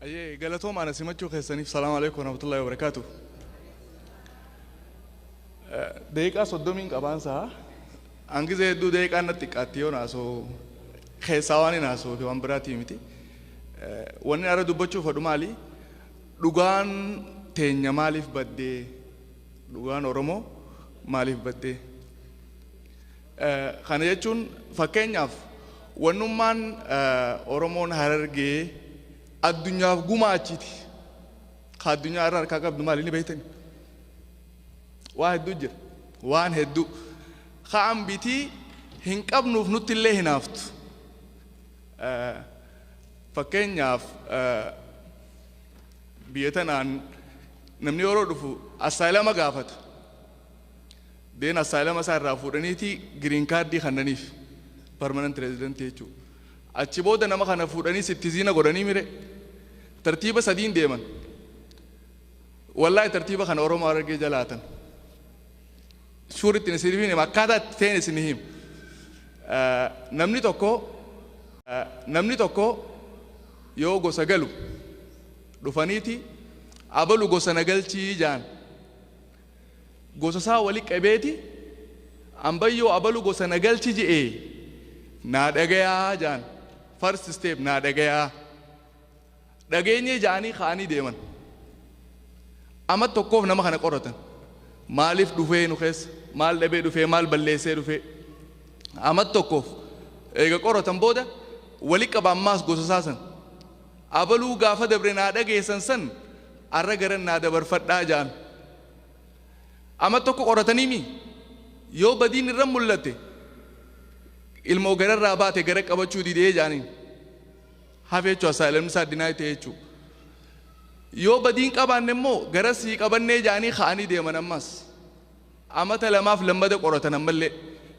Ayyee, galatooma ana simachuu keessaniif. Salaamu alaikum warahmatullahi wabarakaatu. Daqiiqaa 30n qabaansaa hangizee hedduu daqiiqaan natti xiqqaatti yoo naasoo keessaa waan hin haasoo fi waan biraatii miti. Wanni ara dubbachuu fedhu maali? Dhugaan teenya maaliif baddee? Dhugaan Oromoo maaliif baddee? Kana jechuun, fakkeenyaaf, wannummaan Oromoon Harargee addunyaaf gumaachiti. Ka addunyaa irra harkaa qabdu maali, ni beektani? Waa hedduu jira. Waan hedduu. Ka'an bitii hin qabnuuf nutti illee hinaaftu. Fakkeenyaaf, biyya tanaan namni yeroo dhufu asylum gaafata. Deen asylum isaa irraa fuudhaniiti green card kannaniif, permanent resident jechuudha. Achi booda nama kana fuudhanii citizen godhanii mire tartiiba sadiin deeman. Wallaahi, tartiiba kana Oromoo Harargee jalaatan. Suurittiin isin hima, akkaataa itti ta'een isin hima. Namni tokko yoo gosa galu dhufaniiti abalu gosa na galchii jaan. Gosa isaa wali qabeeti, ambayyoo abalu gosa na galchi je'ee naa dhagayaa jaan. First step, naa dhagayaa. Dhageenyee ja'anii ka'anii deeman. Amma tokkoof nama kana qoratan. Maaliif dhufee nu keessa? Maal dhabee dhufee? Maal balleessee dhufee? Amma tokkoof eega qoratan booda wali qaba ammaas gosa isaa san. Abaluu gaafa dabre naa dhageessan san arra garan naa dabarfadhaa ja'an. Amma tokko qoratanii mi? Yoo badiin irra mul'atte, ilmoo gararraa baate gara qabachuu didee jaaniin. Hafe jechuudha, asylumni isaa deny ta'e jechuudha. Yoo badiin qabaanne immoo gara sii qabannee jaanii ka'anii deeman ammas. Amata lamaaf lammada qoratan ammallee.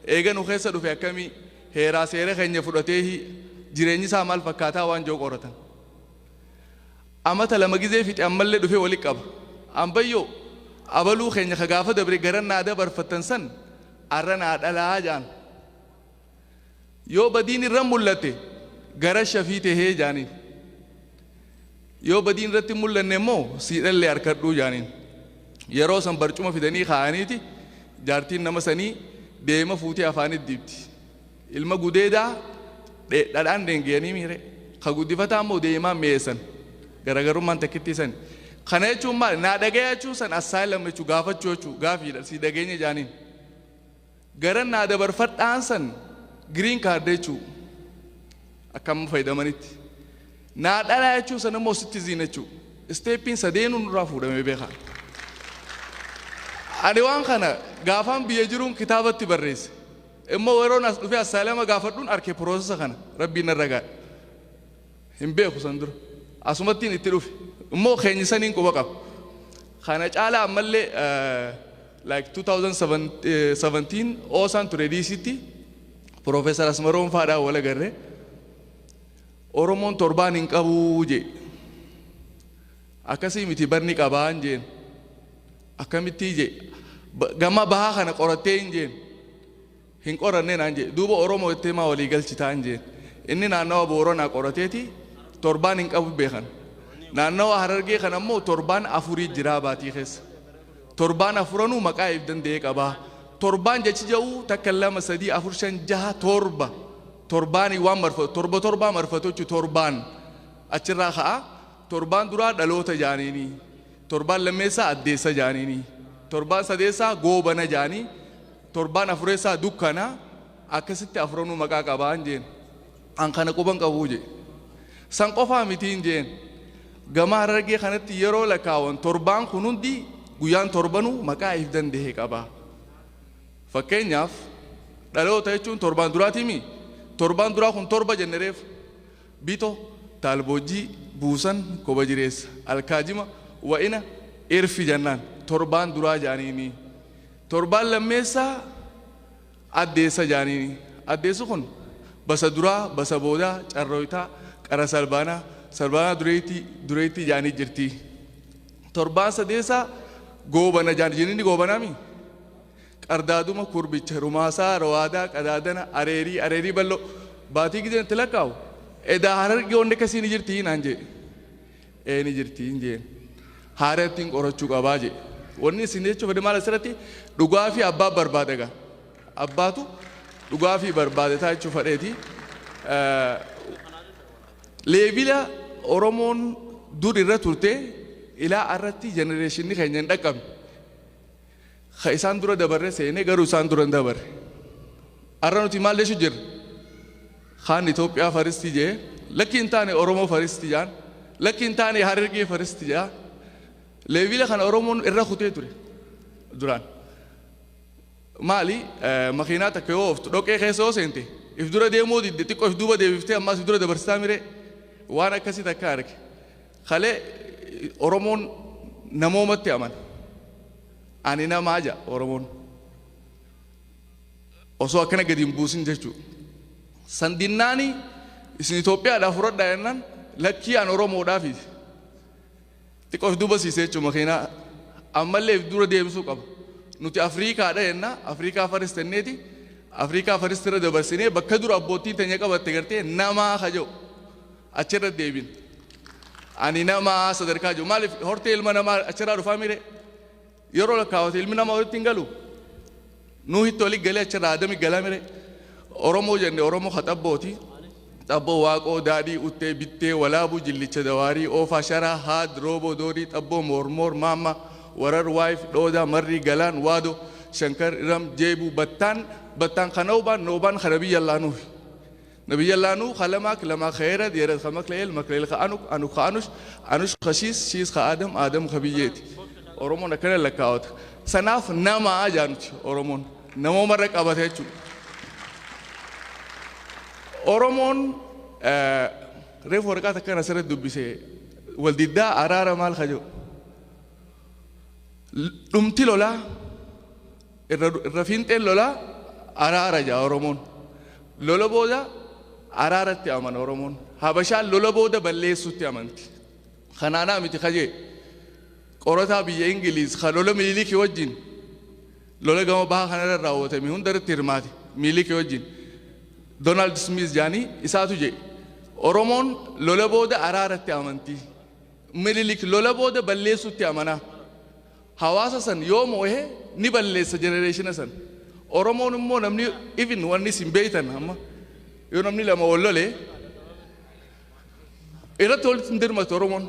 Eega nu keessa dhufe akkamii, heeraa seera keenya fudhatee jireenyi isaa maal fakkaataa waan jiru qoratan. Amata 2 gizee fixe ammallee dhufee wali qaba. Ambayyoo abaluu keenya ka gaafa dabre gara naa dabarfattan san arra naa dhalaa jaan. Yoo badiin irra mul'ate gara shafii tahee jaaniin. Yoo badiin irratti hin mul'anne immoo siidhallee harkadhuu jaaniin. Yeroo san barcuma fidanii kaa'aniiti jaartiin nama sanii deema fuutee afaanitti dibdi. Ilma gudeedaa dhadhaan dheengiyanii miire. Ka guddifataa immoo deemaa mi'eessan. Garaagarummaan takkittii sani. Kana jechuun maali? Naa dhagaya jechuun san asylum jechuu, gaafachuu jechuu, gaafiidha, si dhageenya jaaniin. Gara naa dabarfadhaan san green card jechuu akka amma fayyadamanitti. Naa dhalaa jechuun san immoo citizen jechuu. Stepiin sadeenuu nurraa fuudhamee beekaa. Ani waan kana gaafaan biyya jiruun kitaabatti barreesse. Immoo yeroon as dhufee asylum gaafadhuun arke process kana, rabbiin narra gaadhe. Hin beeku san dura. Asumattiin itti dhufe. Immoo keenya saniin quba qaba. Kana caalaa ammallee, like 2017 oosaan ture DCtti Profeesar Asmaroon faadhaan wal agarre. Oromoon torbaan hin qabuu jee. Akkasii miti, barni qabaan jeen. Akkamittii jee. Gama bahaa kana qorattee hin jeen. Hin qoranne naan jee. Duuba Oromoo itti himaa walii galchitaan jeen. Inni naannawa Booranaa qorateeti torbaan hin qabu beekan. Naannawa Harargee kana immoo torbaan afurii jiraa baatii keessa. Torbaan afuranuu maqaa if danda'ee qabaa. Torbaan jechi jedhu takka, lama, sadii, afur, shan, jaha, torba. Torbaanii waan marfatu, torba torbaa marfatu jechuun torbaan achirraa ka'a. Torbaan duraa dhaloota jaaniini. Torbaan lammeessaa addeessa jaaniini. Torbaan sadeessaa goobana jaanii. Torbaan afureessaa dukkana. Akkasitti afuranuu maqaa qabaan jeen. An kana quban qabuu jee. San qofaa mitiin jeen. Gama Harargee kanatti yeroo lakkaawan torbaan kun hundi guyyaan torbanuu maqaa if danda'e qaba. Fakkeenyaaf, dhaloota jechuun torbaan duraatiimi. Torbaan duraa kun torba jenne reefu. Bito, taalboojjii, buusan, koba jireessa, alkaajima, wa'ina, irfi jennaan. Torbaan duraa jaaniini. Torbaan lammeessaa addeessa jaaniini. Addeessi kun basa duraa, basa boodaa, carrooytaa, qara salbaanaa, salbaanaa dureettii, dureettii jaanii jirti. Torbaan sadeessaa goobana jaan, jinni goobanaami. Qardaaduma, kurbicha, rumaasaa, rawaadaa, qadaadana, areerii, areerii bal'oo. Baatii gizeen itti lakkaa'u. Edaa Harargee wanni akkasii ni jirti naan jedhe. Ee, ni jirti hin jeen. Haarattiin qorachuu qabaa jee. Wanni isin jechuuf fedhe maal asirratti? Dhugaa fi abbaa barbaada gaa. Abbaatu dhugaa fi barbaade taa jechuu fedheeti. Level Oromoon dur irra turte ilaa irratti generationni keenya hin dhaqqabne. Ka isaan dura dabarre seenee, garuu isaan dura hin dabarre. Har'a nuti maal jechuu jirra? Kaan Itoophiyaa first jee, lakki hin taane Oromoo first jaan, lakki hin taane Harargee first jaa. Level kana Oromoon irra kutee ture duraan. Maali, makiinaa takka yoo ooftu dhoqee keessa yoo seente, if dura deemuu didde, xiqqoo if duuba deebiftee ammaas if dura dabarsitaa miree? Waan akkasii takka arge. Kalee Oromoon namoomatti amana. Ani namaa ja'a Oromoon. Osoo akkana gadi hin buusin jechuudha. Sandinnaani isin Itoophiyaadhaaf fudhadhaa jennaan, lakkii, an Oromoodhaafi. Xiqqoo if duuba siisee jechuudha makiinaa. Ammallee if dura deebisuu qaba. Nuti Afriikaadha jenna, Afriikaa first jenneeti. Afriikaa first irra dabarsinee bakka dura abbootiin teenya qabatte gartee namaa kaja'u achirra deebin. Ani namaa sadarkaa jiru. Maaliif, hortee ilma namaa achirraa dhufaa mire? Yeroo lakkaawwate ilmi namaa walitti hin galu. Nuuhitti walitti galee achirraa Adami galaa mire? Oromoo jenne, Oromoo ka xabbooti. Xabboo, Waaqoo, Daadhii, Uttee, Bittee, Walaabuu, Jillicha, Dawaarii, Oofaa, Sharaa, Haad, Rooboo, Doorii, Xabboo, Moormoor, Maamma, Warar, Waayif, Dhoodaa, Marrii, Galaan, Waadoo, Shankar, Iram, Jeebuu, Battaan, Battaan kana Noobaan kana biyya Allaanuufi. Nabiyya Allaanuu kalamaak lamaa khayrad yerad kamakleel makleel ka Anuk, Anuk ka Anush, Anush ka Shiis, Shiis ka Adam, Adam ka biyyeeti. Oromoon akkana lakkaawata. Sanaaf namaa jaanuti Oromoon. Namoomarra qabate jechuudha. Oromoon reefu waraqaa takkaan asirratti dubbise, waldiddaa araara maal ka jedhu. Dhumti lolaa, irra fiinxeen lolaa araara jaa Oromoon. Lola booda araaratti amana Oromoon. Habashaan lola booda balleessutti amanti. Kanaanaa miti kajee qorataa biyya Ingiliiz ka lola Minilikii wajjin, lola gama bahaa kanarra raawwatame hundarratti hirmaate Minilikii wajjin. Donald Smith jaanii isaatu jedhe, Oromoon lola booda araaratti amanti. Minilik lola booda balleessutti amanaa. Hawaasa san yoo moo'e ni balleessa generation san. Oromoon immoo namni even wanni isin beeytan, amma yoo namni lama wal lole irratti walitti hin dirmatu Oromoon.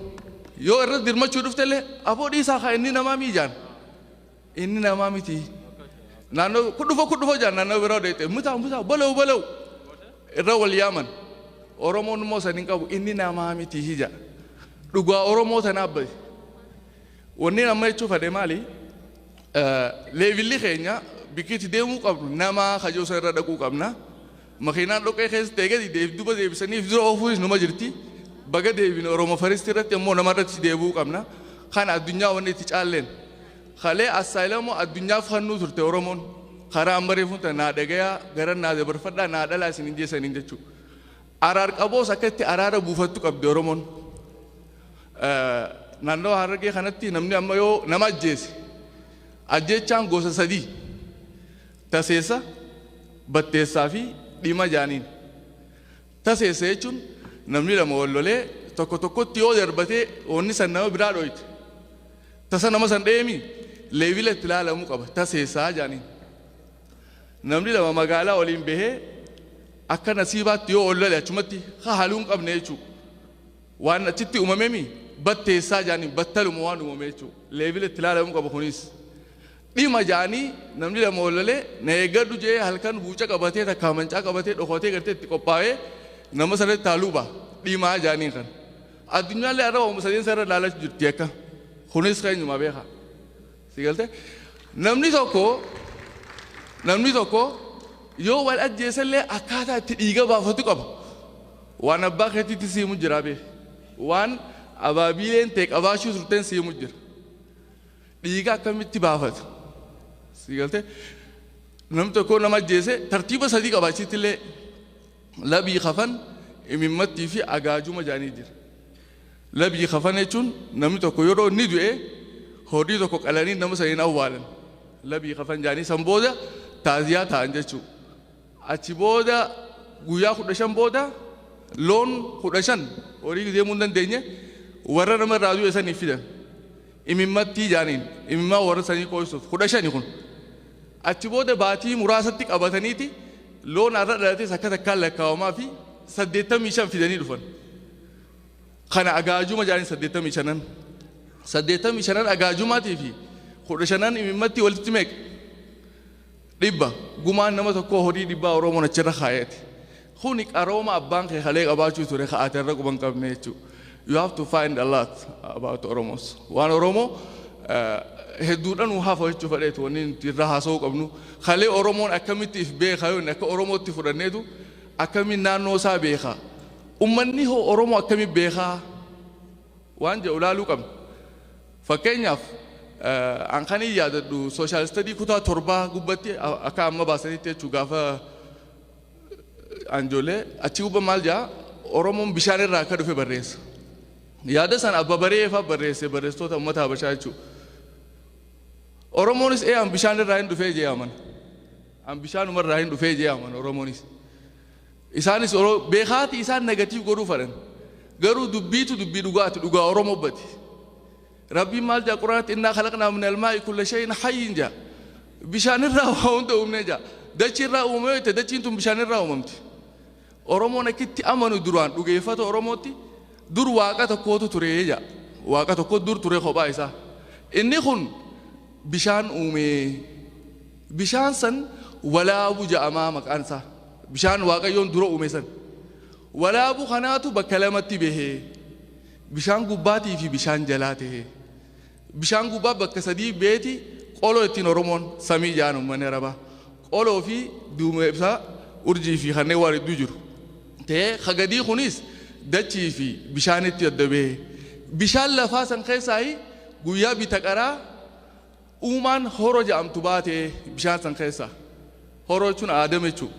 Yoo irratti dirmachuu dhuftellee, aboo dhiisaa kaa, inni namaa miijaan. Inni namaa miti. Naannoo kudhufo kudhufo jaan, naannoo biraa deete mutaa mutaa balawu balawu irra wal yaaman. Oromoon immoo san hin qabu, inni namaa miti hija. Dhugaa Oromoo tanaaf bade. Wanni amma jechuu fedhe maali? Levelli keenya bikkiitti deemuu qabnu namaa kajoo san irra dhaquu qabna. Makiinaan dhoqee keessa ta'e gadi deef duuba deebisanii dura oofuunis numa jirti. Baga deebine Oromoo first irratti immoo namarratti deebi'uu qabna. Kana addunyaa wanni itti caalleen. Kalee asylum addunyaaf kennuu turte Oromoon. Karaa amma reefuun tana naa dhagayaa, gara naa dabarfadhaa, naa dhalaa isin hin jeessaniin jechuudha. Araar qaboos akka itti araara buufattu qabdi Oromoon. Naannoo Harargee kanatti namni amma yoo nama ajjeese, ajjeechaan gosa sadii: taseessa, batteessaa fi dhima jaaniin. Taseessa jechuun namni lama wal lolee tokko tokkotti yoo darbatee wanni san nama biraa dhoyte. Tasa nama san dheemi level itti ilaalamuu qaba, taseessaa jaaniin. Namni lama magaalaa waliin bahee akka nasiibaatti yoo ol lole, achumatti haaluu hin qabne jechuudha. Waan achitti uumamemi batteessaa jaaniin, battaluma waan uumame jechuudha. Level itti ilaalamuu qaba kunis. Dhima jaanii namni lama ol lolee na eeggadhu jee halkan buuca qabatee takka mancaa qabatee dhokatee gartee itti qophaa'ee nama sanatti haaluu ba'a. Dhimaa jaaniin kan. Addunyaallee har'a waamuma sadeen sarara ilaalaa jirti akka. Kunis keenyuma beekaa. Si galte? Namni tokko yoo wal ajjeesallee akkaataa itti dhiiga baafatu qaba. Waan abbaa keetiitti siimu jira beek. Waan abaabiileen ta'e qabaachuu turteen siimu jira. Dhiiga akkamitti baafata? Si galte? Namni tokko nama ajjeese tartiiba sadii qaba, achitti illee labii kafan, imimmattii fi agaajuma jaanii jira. Labii kafan jechuun namni tokko yeroo inni du'e horii tokko qalanii nama saniin awwaalan. Labii kafan jaanii san booda taaziyaa ta'an jechuudha. Achi booda guyyaa 15 booda loon 15, horii deemuu hin dandeenye, Warra nama irraa du'e saniif fidan. Imimmattii jaaniin imimmaa warra sanii qooysuuf 15 kun. Achi booda baatii muraasatti qabataniiti loon har'a dhalates akka takkaan lakkaawamaa fi 85 fidanii dhufan. Kana agaajuma jaaniin 85n. 85n agaajumaatii fi 15n imimmatti walitti meeqa? 100. Gumaan nama tokkoo horii 100 Oromoon achirra kaayate. Kuni qarooma abbaan kee kalee qabaachuu ture ka'ate irra quban qabne jechuudha. You have to find a lot about Oromos. Waan Oromoo hedduudha nu hafa jechuu fedheetu wanni nuti irraa haasa'uu qabnu. Kalee Oromoon akkamitti if beeka yoo inni akka Oromootti fudhanneetu akkamiin naannoo isaa beeka? Ummanni hoo Oromoo akkamitti beekaa? Waan jedhu ilaaluu qabna. Fakkeenyaaf, an kan hin yaadadhu social study kutaa 7 gubbatti akka amma baasanitti jechuu, gaafa anjoolee achi gubba maal jaa? Oromoon bishaan irraa akka dhufe barreessa. Yaada san abba bareefa barreesse, barreessitoota uummata Habashaa jechuudha. Oromoonis ee an bishaan irraa hin dhufee jee amana. An bishaanuma irraa hin dhufee jee amana Oromoonis. Isaanis beekaati isaan negative godhuu fedhan. Garuu dubbiitu dubbii dhugaati, dhugaa Oromoo bati. Rabbiin maal jaa Quraanatti? "إنا خلقنا من الماء كل شيء حي" jaa. Bishaan irraa waa hunda uumnee jaa. Dachi irraa uumame yoo ta'e, dachiin tun bishaan irraa uumamti. Oromoon akkitti amanu duraan dhugeeffata Oromootti dur waaqa tokkootu ture jaa. Waaqa tokko dur ture kophaa isaa. Inni kun bishaan uume. Bishaan san Walaabu ja'amaa maqaan isaa. Bishaan Waaqayyoon dura uume san. Walaabu kanaatu bakka lamatti bahee. Bishaan gubbaatii fi bishaan jalaa ta'e. Bishaan gubbaa bakka sadii beeti, qoloo ittiin Oromoon samii ja'an uummanni Arabaa. Qoloo fi duumessa, urjii fi kanneen waan hedduu jiru. Ta'ee kagadii kunis dachii fi bishaanitti adda bahee. Bishaan lafaa san keessaa guyyaa bita qaraa uumaan horo jedhamtu baatee bishaan san keessaa. Horoo jechuun aadam jechuudha.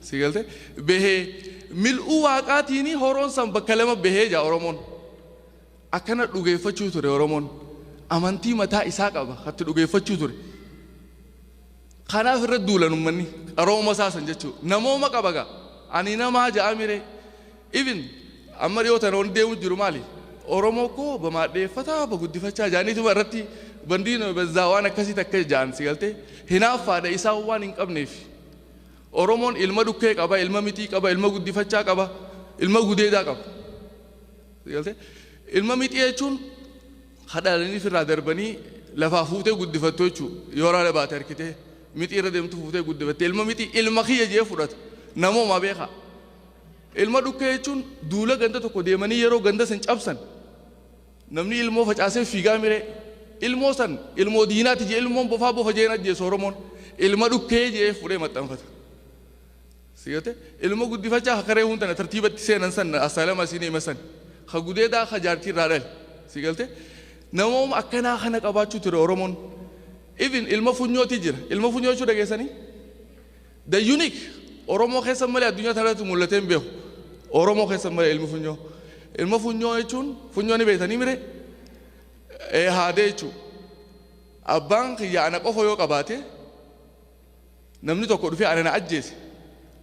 Si galte? Bahee mil'uu waaqaatiin horoon san bakka lama bahee jaa Oromoon. Akkana dhugeeffachuu ture Oromoon. Amantii mataa isaa qaba hatti dhugeeffachuu ture. Kanaaf irra duulan uummanni qarooma isaa san jechuudha. Namooma qaba gaa. Ani namaa ja'a mire. Even amma dhiyoo tana wanti deemu jiru maali? Oromoo koo bamaadheeffataa baguddifachaa jaaniituma irratti bandiin bezzaa waan akkasii takka ja'an, si galtee? Hinaaffaadha isaan waan hin qabneef. Oromoon ilma dhukkee qaba, ilma mixii qaba, ilma guddifachaa qaba, ilma gudeedaa qaba. Si galtee? Ilma mixii jechuun hadhaalanii irraa darbanii lafaa fuutee guddifattu jechuudha. Yoo raala baate harkitee mixii irra deemtu fuutee guddifatte, ilma mixii ilma kiyya jee fudhata. Namooma beekaa. Ilma dhukkee jechuun duula ganda tokko deemanii yeroo ganda san cabsan namni ilmoo facaasee fiigaa miree, ilmoo san ilmoo diinaati jee, ilmoon bofaa bofa jeen ajjeesu Oromoon ilma dhukkee jee fuudhee maxxanfata. Sigate ilma guddifachaa hakaree hundana tartiibatti seenan san asaalama isin hima san ka gudeedaa ka jaartii irraa dhale, si galte? Namooma akkanaa kana qabaachuu ture Oromoon. Even ilma funyooti jira. Ilma funyoo jechuu dhageessanii? The unique Oromoo keessa malee addunyaa tanarratti mul'atee hin beeku. Oromoo keessa malee ilmi funyoo. Ilma funyoo jechuun funyoo ni beektanii mire? Ee, haadee jechuudha. Abbaan kiyya ana qofa yoo qabaate, namni tokko dhufee ana na ajjeese.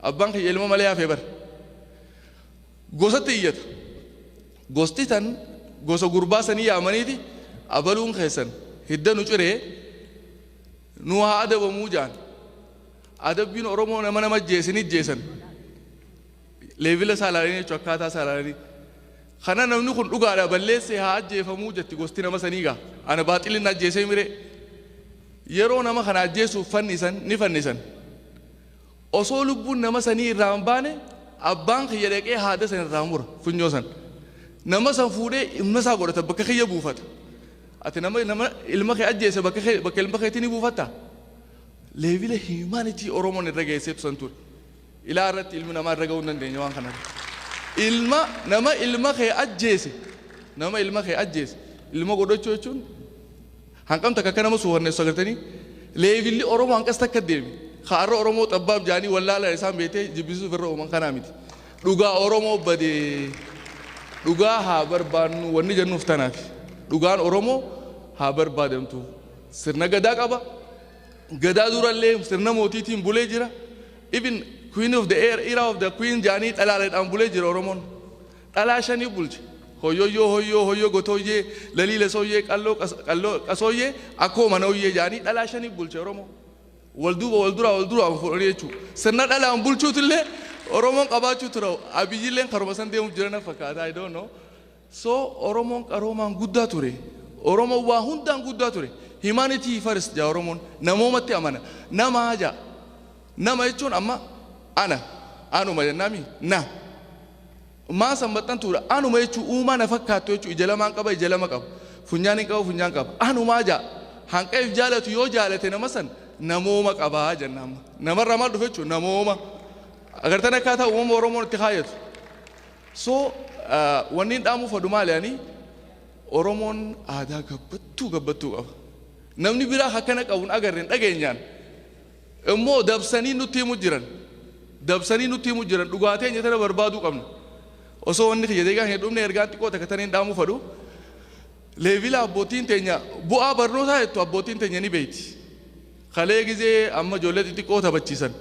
Abbaan kiyya ilma malee hafee bara. Gosatti iyyata. Gosti tan gosa gurbaa sanii yaamaniiti, abaluun keessan hidda nu ciree nu haa adabamuu jaan. Adabbiin Oromoo nama nama ajjeese ni ajjeesan. Level isaa ilaalanii jechuudha, akkaataa isaa ilaalanii. Kana namni kun dhugaadha balleessee haa ajjeefamuu jetti gosti nama sanii gaa. Ana baaxilin ajjeesee mire. Yeroo nama kana ajjeesuuf fannisan ni fannisan. Osoo lubbuun nama sanii irraa hin baane abbaan kiyya dhaqee haada san irraa mura funyoo san. Nama san fuudhee ilma isaa godhata, bakka kiyya buufata. Ati nama ilma kee ajjeese bakka kee bakka ilma keetii ni buufatta? Level humanity Oromoon irra geesseetu san ture. Ilaa irratti ilmi namaa irra ga'uu hin dandeenye waan kana. Ilma nama ilma kee ajjeese, nama ilma kee ajjeese ilma godhachuu jechuun hanqam takka akka nama suufanneessu agartanii, levelli Oromoo hanqas takka deeme. Kaarra Oromoo xabbaab jaanii wallaala isaan beetee jibbisuuf irra uuman kanaa miti. Dhugaa Oromoo badee dhugaa haa barbaannu wanni jennuuf tanaaf. Dhugaan Oromoo haa barbaadamtu. Sirna gadaa qaba. Gadaa durallee sirna mootiitiin bulee jira. Even queen of the air, era of the queen jaanii dhalaaleedhaan bulee jira Oromoon. Dhalaa shanii bulche. Hoyyoyyoo hoyyoo hoyyoo gotooyyee laliila sooyyee qalloo qalloo qasooyyee akkoo manooyyee jaanii dhalaa shaniif bulche Oromoo. Wal duuba wal duraa wal duraa fuudhanii jechuudha. Sirna dhalaan bulchuutillee Oromoon qabaachuu tura. Abiyyilleen karuma san deemuuf jiran fakkaata. I don't know. So Oromoon qaroomaan guddaa ture. Oromoon waa hundaan guddaa ture. Humanity first jaa Oromoon namoomatti amana. Namaa jaa. Nama jechuun amma ana anuma jennaami na. Maa san maxxantuudha. Anuma jechuun uumaa na fakkaattu jechuun ija lamaan qaba, ija lama qaba. Funyaan hin qabu, funyaan qaba. Anumaa jaa. Hanqeef jaalatu yoo jaalate nama san namooma qabaa jenna amma. Namarraa maal dhufe jechuun namooma. Agartan akkaataa uumama Oromoon itti kaayatu. So wanni hin dhaamuuf fadhu maali ani Oromoon aadaa gabbattuu gabbattuu qaba. Namni biraa akkana qabu hin agarre hin dhageenyaan. Immoo dabsanii nutti himu jiran. Dabsanii nutti himu jiran dhugaatii eenyu tana barbaaduu qabna. Osoo wanni kiyya deegaa hin dhumne ergaan xiqqoo takka taniin dhaamuu fadhu. Level abbootiin teenya bu'aa barnootaa jettu abbootiin teenya ni beeyti. Kalee gizee amma ijoollee xixiqqoo taphachiisan.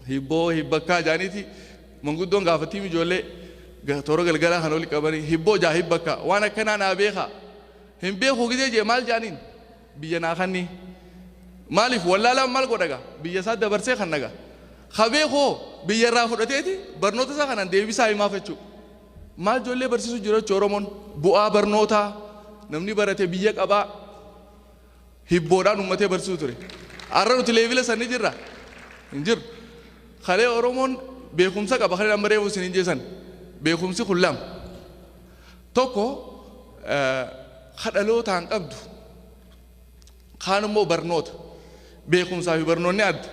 Hibboo hibbakkaa jaaniiti manguddoon gaafatiin ijoollee toora galgalaa kan oli qabanii hibboo jaa hibbakkaa waan akkanaa naa beekaa. Hin beeku gizee jee maal jaaniin biyya naa kanni. Maaliif wallaalaan maal godha gaa biyya isaa dabarsee kan nagaa. Ka beekoo biyya irraa fudhateeti barnoota isaa kanaan deebisaa himaaf jechuudha. Maal ijoollee barsiisuu jira jechuudha Oromoon bu'aa barnootaa namni barate biyya qabaa hibboodhaan uummatee barsiisuu ture. Har'a nuti level san ni jirra? Hin jiru. Kalee Oromoon beekumsa qaba kan amma reefu isin hin jeesan. Beekumsi kun lama. Tokko kadhalootaan qabdu. Kaan immoo barnoota. Beekumsaa fi barnoonni adda.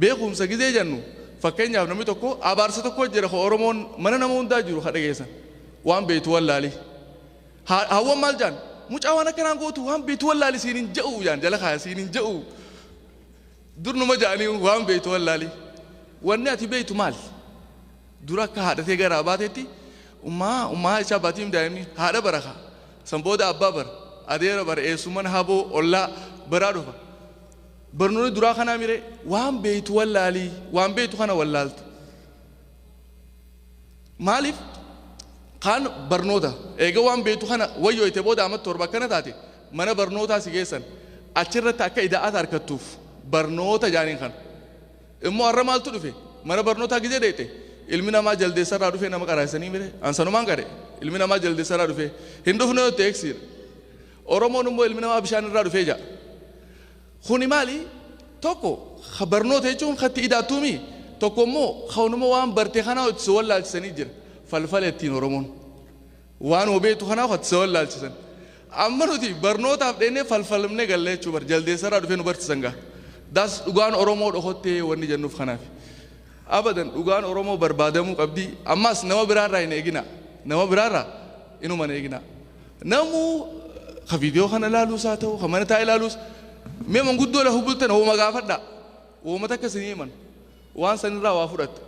Beekumsa gizee jennu fakkeenyaaf namni tokko abaarsa tokko jira Oromoon mana nama hundaa jiru ka dhageessan. Waan beektu wallaalii. Hawwan maal jaan? Mucaa waan akkanaan gootu waan beektu wallaalii siin hin je'u jaan jala kaaya siin hin je'u. Dur numa ja'anii waan beektu wallaalii. Wanni ati beektu maali? Dura akka haadhatee garaa baatetti ummaa ummaa isaa baatiin daa'imni haadha baraka. San booda abbaa bara. Adeera bara eessumman haboo ollaa baraa dhufa. Barnoonni duraa kanaa miree waan beektu wallaalii waan beektu kana wallaalta. Maaliif kaan barnoota eega waan beektu kana wayyooyte booda amma 7 akkana taate mana barnootaa si geessan achirratti akka ida'aata harkattuuf barnoota jaaniin kana. Immoo har'a maaltu dhufe mana barnootaa gizee dheete ilmi namaa jaldeessarraa dhufee nama qaraasanii mire ansanumaan qare ilmi namaa jaldeessarraa dhufee hin dhufne yoo ta'e eegsiidha. Oromoon immoo ilmi namaa bishaan irraa dhufee jaa. Kuni maali? Tokko barnoota jechuun katti idaattuumi. Tokko immoo kanuma waan barte kanaa itti si wallaalchisanii jira. Falfala ittiin Oromoon. Waan beektu kanaa itti si wallaalchisan. Amma nuti barnootaaf dheennee falfalamnee galle jechuu bar jaldeessarraa dhufee nu barsiisan gaa. Das dhugaan Oromoo dhokottee wanni jennuuf kanaaf. Abadan dhugaan Oromoo barbaadamuu qabdi. Ammas nama biraarraa hin eegina. Nama biraarraa inuma hin eegina. Namuu ka viidiyoo kana ilaaluus haa ta'u, ka mana taa'ee ilaaluus mee manguddoo lafa bultan hooma gaafadha. Hooma takka isinii himan. Waan sanirraa waa fudhatta.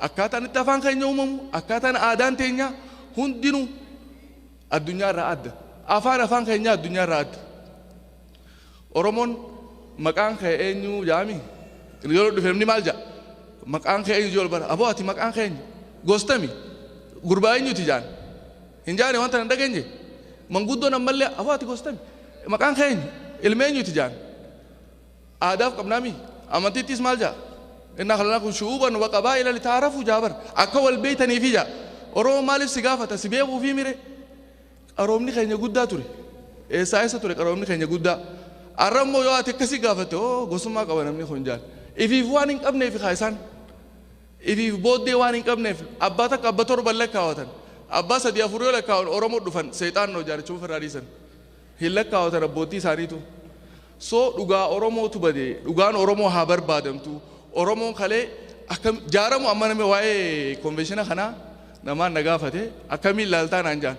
Akkaataan itti afaan keenya uumamu, akkaataan aadaan teenya hundinuu addunyaarraa adda. Afaan afaan keenya addunyaarraa adda. Oromoon maqaan kee eenyu jaami? Yeroo dhufe namni maal ja'a? Maqaan kee eenyu jee bara. Aboo ati maqaan kee eenyu? Gostami? Gurbaa eenyuti jaan? Hin jaane wanta hin dhageenye? Manguddoon ammallee aboo ati gostami? Maqaan kee eenyu? Ilma eenyuti jaan? Aadaaf qabnaami? Amantiittis maal ja'a? Inna khalaqnakum shu'uuban wa qabaa'ila litaarafu jaa bar. Akka wal beeytaniifi jaa. Oromoon maaliif si gaafata? Si beekuufi mire? Qaroomni keenya guddaa ture. Eessaa eessa ture qaroomni keenya guddaa? Har'a immoo yoo ati akkasii gaafatte oo gosummaa qaba namni kun jaan. Ifiif waan hin qabneef kaa isaan. Ifiif booddee waan hin qabneef abbaa takka abba 7 lakkaawatan. Abbaa 3 4 yoo lakkaawan Oromoo dhufan seexaan noo jaarichuu ofirraa dhiisan. Hin lakkaawatan abbootii isaaniitu. So dhugaa Oromootu bade dhugaan Oromoo haa barbaadamtu. Oromoon kalee akkam jaaramu amma namni waa'ee convention kanaa namaan na gaafate akkamiin laaltaa naan jaan.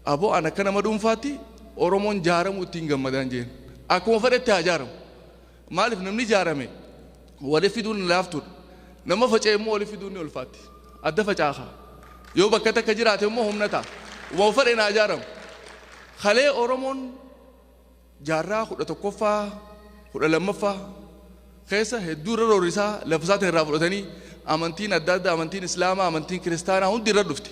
Aboo an akka nama dhuunfaatti Oromoon jaaramu ittiin gammadaan jeen. Akkuma fedhetti haa jaaramu. Maaliif namni jaarame wali fiduun laaftuudha. Nama faca'e immoo wali fiduun ni ulfaatti. Adda facaakaa. Yoo bakka takka jiraate immoo humna ta'a. Waan fedhe naa jaaramu. Kalee Oromoon jaarraa 11ffaa 12ffaa keessa hedduu irra roorrisaa lafa isaatiin irraa fudhatanii amantiin adda addaa amantiin Islaamaa amantiin Kiristaanaa hundi irra dhufte.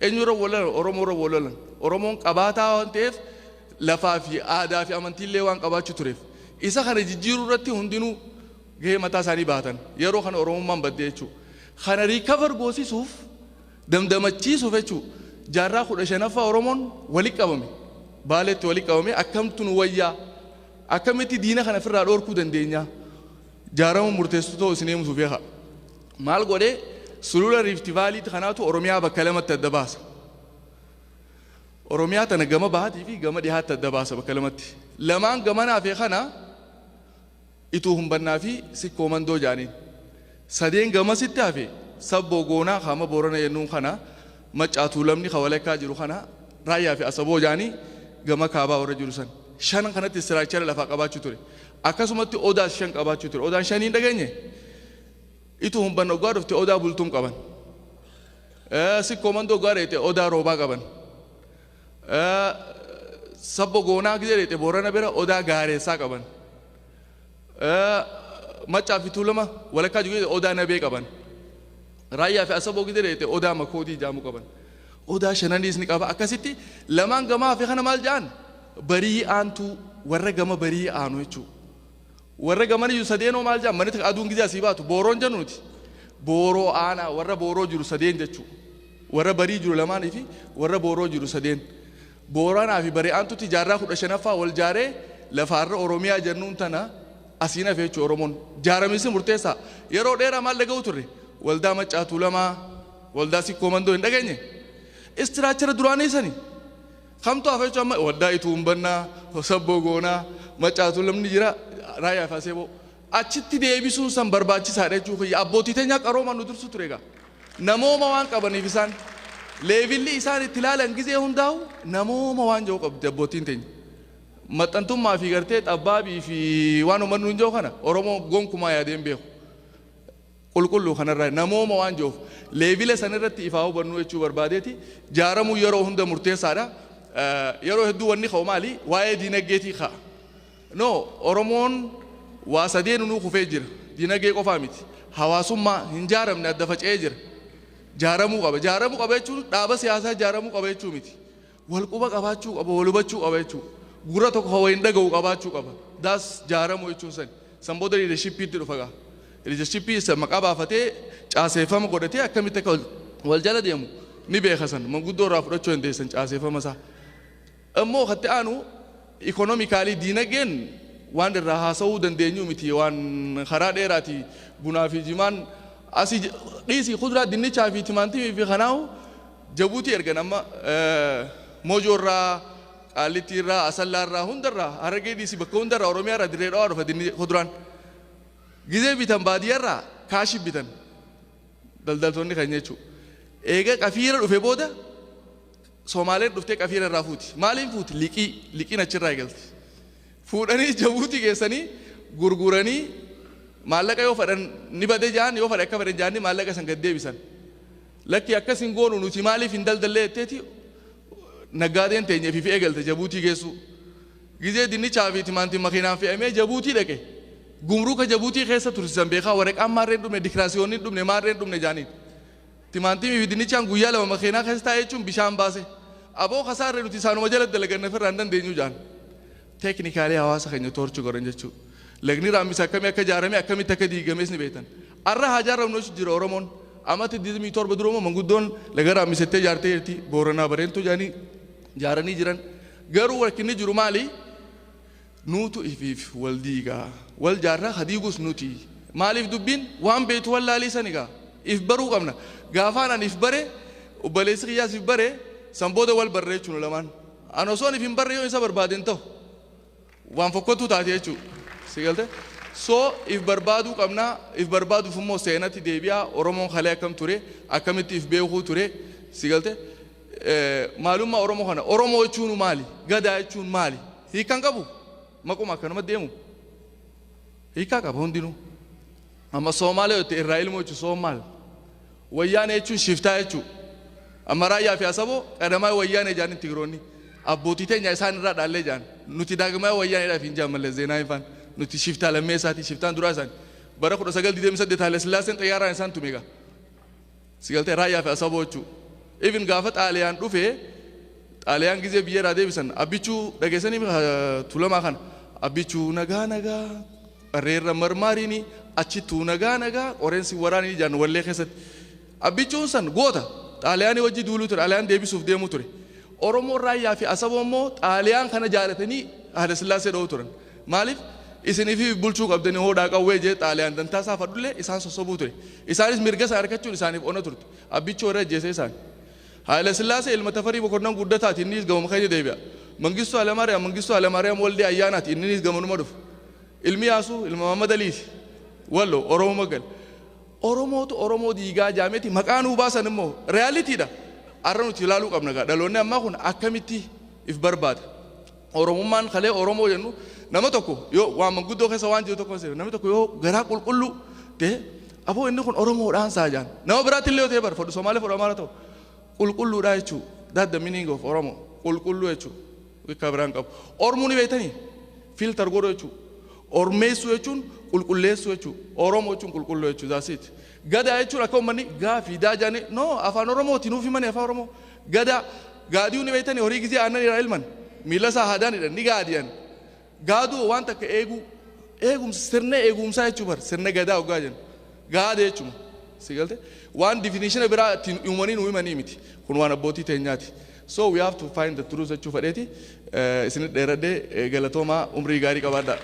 Eenyurra wal lolan? Oromoorra wal lolan. Oromoon qabaataa waan ta'eef, lafaa fi aadaa fi amantiillee waan qabaachuu tureef, isa kana jijjiiruu irratti hundinuu gahee mataa isaanii baatan. Yeroo kana Oromummaan badde jechuudha. Kana recover goosisuuf, damdamachiisuuf jechuudha, jaarraa 15ffaa Oromoon walitti qabame, Baaleetti walitti qabame. Akkamtu nu wayyaa, akkamitti diina kana ofirraa dhoorkuu dandeenya, jaarama murteessitoo isin eemusuuf beeka. Maal godhee? Sulula Rift Valleyti kanaatu Oromiyaa bakka lamatti adda baasa. Oromiyaa tana gama bahaatii fi gama dhihaatti adda baasa bakka lamatti. Lamaan gamanaa fi kana Ituu Humbannaa fi Sikkoo Mandoo jaaniin. Sadeen gamasitti hafe, Sabboo Goonaa kaama Boorana jennuun kana, Maccaa Tuulamni ka walakkaa jiru kana, Raayyaa fi Asaboo jaanii gama kaabaa warra jiru san. Shan kanatti structure lafaa qabaachuu ture. Akkasumatti odaas shan qabaachuu ture. Odaan shanii hin dhageenye? Ituu Humbanna oggaa dhufte Odaa Bultuum qaban. Sikkoo Mandoo oggaa dheete Odaa Roobaa qaban. Sabbo Goonaa gizee dheete Boorana bira Odaa Gaareessaa qaban. Maccaa fi Tuulama walakkaa jiru Odaa Nabee qaban. Raayyaa fi Asaboo gizee dheete Odaa Makoodii jaamu qaban. Odaa shananiis ni qaba. Akkasitti lamaan gamaa fi kana maal jedhan? Barii aantuu, warra gama barii aanu jechuudha. Warra gamana jiru sadeenoo maal jedhan? Manni aduun gizee asii baatu booroon jennu nuti. Booroo aanaa, warra booroo jiru sadeen jechuudha. Warra barii jiru lamaanii fi warra booroo jiru sadeen. Booranaa fi barii aantutti jaarraa 15ffaa wal jaaree lafaarra Oromiyaa jennuun tana asiin hafe jechuudha Oromoon. Jaaramisi murteessaa. Yeroo dheeraa maal dhaga'u turre? Waldaa Maccaa Tuulamaa, waldaa Sikkoo Mandoo hin dhageenye? Structure duraanii sani. Kamtu hafe jechuudha amma? Waldaa Ituu Humbannaa, Sabboo Goonaa, Maccaa Tuulamni jira, Raayyaa fi Aseeboo. Achitti deebisuun san barbaachisaadha jechuudha. Abbootii teenyaa qaroomaan nu dursu ture egaa. Namooma waan qabaniif, isaan levelli isaan itti ilaalan gizee hundaa'u namooma waan jiru qabdi abbootiin teenya. Maxxantummaa fi gartee xabbaabii fi waan uummanni hin jiru kana Oromoo gonkumaa yaadeen beeku. Qulqulluu kanarraa namooma waan jiruuf level sanirratti ifaa hubannuu jechuu barbaadeeti. Jaaramuu yeroo hunda murteessaadha. Yeroo hedduu wanni ka'u maali? Waa'ee diinagdeetii ka'a. No, Oromoon waa sadeen nuu kufee jira. Diinagdee qofaa miti. Hawaasummaa hin jaaramne, adda faca'ee jira. Jaaramuu qaba. Jaaramuu qaba jechuun dhaaba siyaasaa jaaramuu qaba jechuu miti. Wal quba qabaachuu qaba, wal hubachuu qaba jechuudha. Gurra tokko kan waliin dhaga'u qabaachuu qaba. Daas jaaramuu jechuun sani. San booda leadershipiitti dhufa gaa. Leadershipii isa maqaa baafatee caaseeffama godhatee akkamitti akka wal jala deemu ni beeka san. Manguddoo irraa fudhachuu dandeessan caaseeffama isaa. Immoo katti aanu economically, diinagdeen waan irraa haasa'uu dandeenyu miti, waan karaa dheeraati. Bunaa fi jimaan asii dhiisii, kuduraa dinnichaa fi timaantimii fi kanaahu Jabuutii ergan. Amma Moojoo irraa, Qaallittii irraa, Asallaa irraa, hundarraa, Harargee dhiisii, bakka hundarraa, Oromiyaa irraa, Dirree Dhawaa dhufa dinni kuduraan. Gizee bitan baadiyyaa irraa kaashii bitan daldaltoonni kan jechuudha. Eega qafiira dhufe booda Somaaleen dhuftee qafiira irraa fuuti. Maaliin fuuti? Liqii. Liqiin achirraa eegalti. Fuudhanii Jabuutii geessanii gurguranii maallaqa yoo fedhan ni bade jaan, yoo fedhan akka fedhan jaanii maallaqa san gad deebisan. Lakki, akkas hin goonu nuti, maaliif hin daldallee jetteeti naggaadeen teenya ifiif eegalte Jabuutii geessuu. Gizee dinnichaa fi timaantiin makiinaan fe'amee Jabuutii dhaqe. Gumruuka Jabuutii keessa tursiisan beekaa, waraqaan maarreen dhumne, dikiraasiyoonni dhumne, maarreen dhumne jaaniin. Timaantimii fi dinnichaan guyyaa 2 makiinaa keessa taa'ee jechuun bishaan baase. Aboo, kasaarree nuti isaanuma jala dalaganna, ofirraa hin dandeenyu jaan. Technically hawaasa keenya torture godhan jechuudha. Lagni Raammis akkamii akka ijaarame, akkamitti akka diigames ni beektan. Arra haa ijaaramnu jechuun jira Oromoon. Amata 27 dura immoo manguddoon laga Raammisettee ijaartee jirti. Booranaa Bareentuu jedhanii ijaaranii jiran. Garuu rakkinni jiru maali? Nuutu ifiif wal diigaa. Wal jaarraa ka diigus nuti. Maaliif dubbiin waan beektu wallaalii sani gaa. If baruu qabna. Gaafaan ani if bare, obboleessi kiyyaas if bare, san booda wal barre jechuun lamaan. Ani osoon if hin barre yoo isa barbaade hin ta'u. Waan fokkottuu taate jechuudha. Si galte? So if barbaaduu qabna. If barbaaduuf immoo seenatti deebi'a. Oromoon kalee akkam ture? Akkamitti if beekuu ture? Si galte? Maalummaa Oromoo kana. Oromoo jechuun maali? Gadaa jechuun maali? Hiikkaan qabu? Maquma akkanuma deemu. Hiikkaa qaba hundinuu. Amma Soomaalee yoo irraa ilmoo jechuun Soomaal. Wayyaanee jechuun shiftaa jechuudha. Amma Raayyaa fi Asaboo qadamaa Wayyaanee jedhanii Tigiroonni. Abbootii teenya isaan irraa dhaallee jedhan. Nuti daagmaa Wayyaaneedhaaf hin jedhan malee Zeenaa hin faan. Nuti shiftaa lammeessaati. Shiftaan duraa isaani. Bara 1928 Haile Sillaaseen xayyaaraan isaan tume egaa. Si galtee? Raayyaa fi Asaboo jechuudha. Even gaafa Xaaliyaan dhufee, Xaaliyaan gizee biyya irraa deebisan, Abbichuu dhageessanii, Tulamaa kana, "Abbichuu nagaa nagaa qarreerra marmaariini, achittuu nagaa nagaa qoreensi waraanii" jaan wallee keessatti. Abbichuun san goota Xaaliyaanii wajji duuluu ture, Xaaliyaan deebisuuf deemuu ture. Oromoon Raayyaa fi Asaboo immoo Xaaliyaan kana jaalatanii Haayila Sillaasee dha'uu turan. Maaliif? Isiniif bulchuu qabdanii hoodhaa qawwee jee Xaaliyaan dantaa isaa fadhullee isaan sossobuu ture. Isaanis mirga isaa harkachuun isaaniif ona turte. Abbichuu warra ajjeesee isaan. Haayila Sillaasee ilma Tafarii Bokonnan Guddataati, innis gamuma keenya deebi'a. Mangistuu Hayilamaariyaam, Mangistuu Hayilamaariyaam Waldee Ayyaanaati, innis gamanuma dhufa. Ilmi Yaasuu ilma Mahammad Aliiti. Wallo Oromoo magal. Oromootu Oromoo diigaa jaameeti maqaa nuu baasan immoo realitydha. Har'a nuti ilaaluu qabna gaa, dhaloonni ammaa kun akkamitti if barbaada. Oromummaan kalee Oromoo jennu, nama tokko yoo waan manguddoo keessa waan jiru tokko, namni tokko yoo garaa qulqulluu ta'e, aboo inni kun Oromoodhaan saa jaan. Nama biraatti illee yoo ta'e, bar fodhu Somaalee, fodhu Amaara ta'u, qulqulluudha jechuu. That the meaning of Oromo, qulqulluu jechuu, bakka biraan qabu. Ormuu ni beektanii, filter godhu jechuu. Ormeessuu jechuun qulqulleessuu jechuu. Oromoo jechuun qulqulluu jechuu, that's it. Gadaa jechuun akka uummanni gaafii daa jaanii no afaan Oromooti nuuf himanii afaan Oromoo. Gadaa gaadiyuu ni beektanii, horii gizee aannan irraa ilman miila isaa haadaanidha ni gaadiyan. Gaaduu waan takka eeguu, eegumsa, sirna eegumsaa jechuu bar, sirna gadaa hoggaa jennu. Gaada jechuuma. Si galte, waan definition biraa ittiin uumanii nu himanii miti. Kun waan abbootii teenyaati. So we have to find the truth jechuu fedheeti. Isinit dheeradhee, galatoomaa, umrii gaarii qabaadhaa.